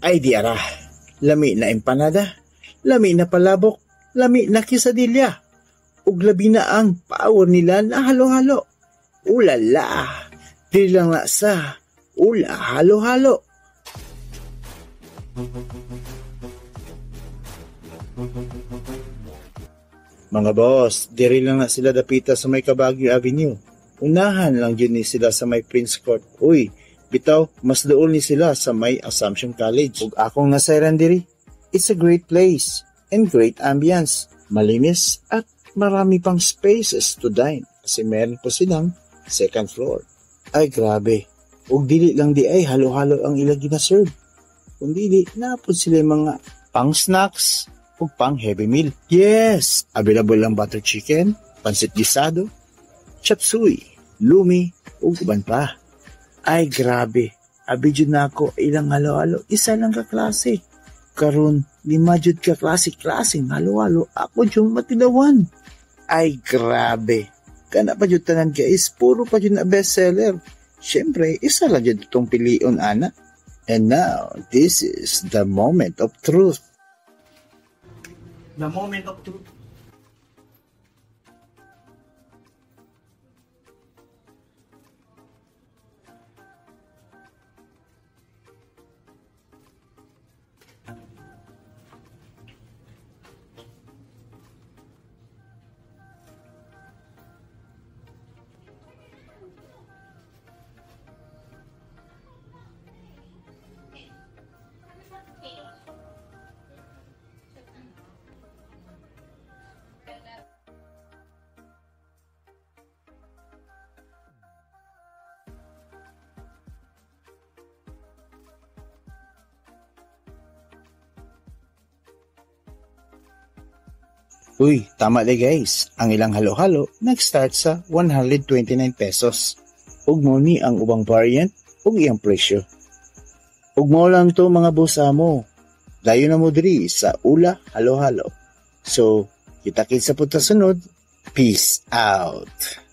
Ay di ara, lami na empanada, lami na palabok, lami na quesadilla. Ug labi na ang power nila na halo-halo. Ulala, dili lang na sa Ula Halo-Halo. Mga boss, diri lang na sila dapita sa may Cabaguio Avenue. Unahan lang jud ni sila sa may Prince Court. Uy, bitaw, mas duol ni sila sa may Assumption College. Ug akong nasayran diri, it's a great place and great ambience. Malinis at marami pang spaces to dine kasi meron po silang second floor. Ay grabe, ug dili lang di ay halo-halo ang ilang gina-serve. Kung dili, naa pod sila yung mga pang snacks ug pang heavy meal. Yes, available lang butter chicken, pansit gisado, chop suey, lumi, ug uban pa. Ay grabe, abi jud nako ilang halo-halo, isa lang ka klase. Karon lima jud ka klase-klaseng halo-halo ako jud matilawan. Ay grabe, kana pa jud tanan guys, puro pa jud na bestseller. Siyempre, isa lang jud itong pilion ana. And now, this is the moment of truth. The moment of truth. Uy, tama di guys. Ang ilang halo-halo nag-start sa 129 pesos. Ug mao ni ang ubang variant ug iyang presyo. Ug mao lang to mga boss amo. Dayon na mo diri sa Ula Halo-Halo. So, kita-kits sa punta sunod. Peace out.